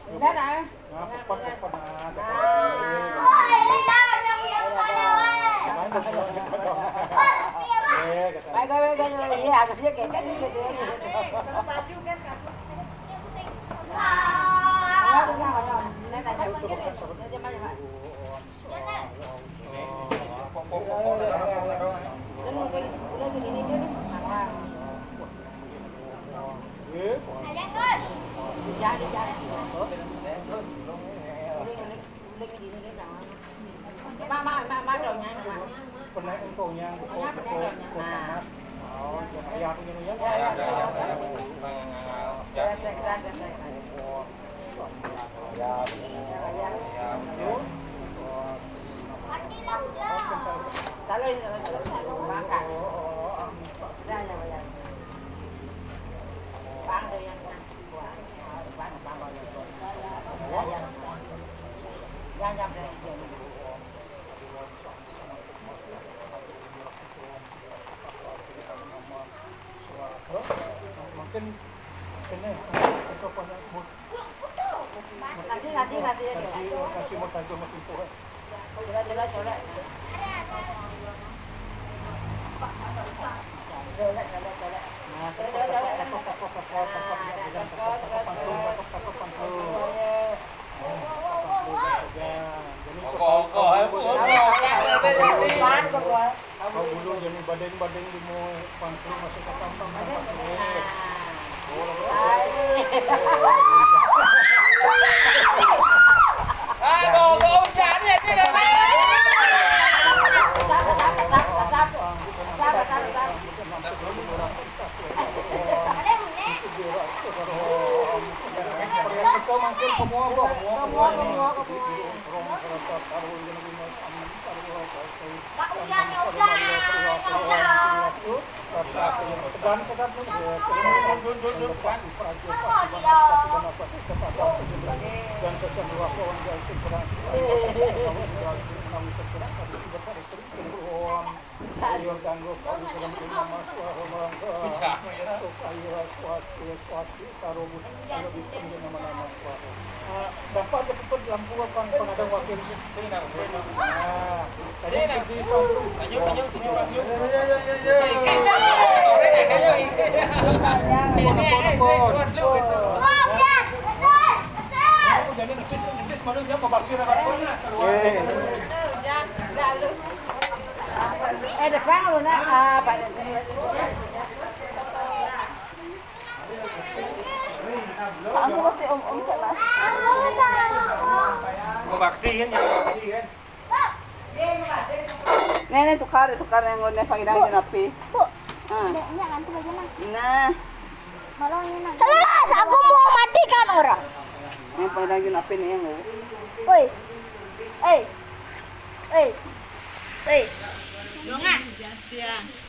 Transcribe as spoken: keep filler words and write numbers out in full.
Udah dah. Baik, baik, baik, baik. Iya, akhirnya kayak gitu. Mungkin ini, itu pada Nanti, nanti, nanti ya. Kasih mau tajam, mau pintu, eh. Coba, coba, coba. Coba, coba, coba. Nah, coba, coba, coba. Nah, ada, coba, coba, coba. Coba, coba, coba. Jadi, kok, kok, kok, kok. Kau bulu jadi badeng-badeng di mau pangkul masuk ke kantong. Kita makin semua, semua, semua. Dapat cepat lampu apa pengadang wakil. Nah, tadi di Tanjung. Tanjung, Tanjung, sini, Tanjung. Ini, ini, ini, ini, ini, ini. Aku jadi ngetis, ngetis, malu siapa parkir apa? Eh, depan lu, nak. Ah, Pak. Aku masih om-om salah. Mau bakti kan, ya, bakti kan. Nenek tukar, tukar yang ngone pagi dah napi. Bu. Ah. Ini nanti bagaimana? Nah. Malu ini nanti. Kelas, aku mau matikan orang. Yang pagi dah napi nih yang mau. Oi. Eh. Eh. Eh. Dongan. Ya.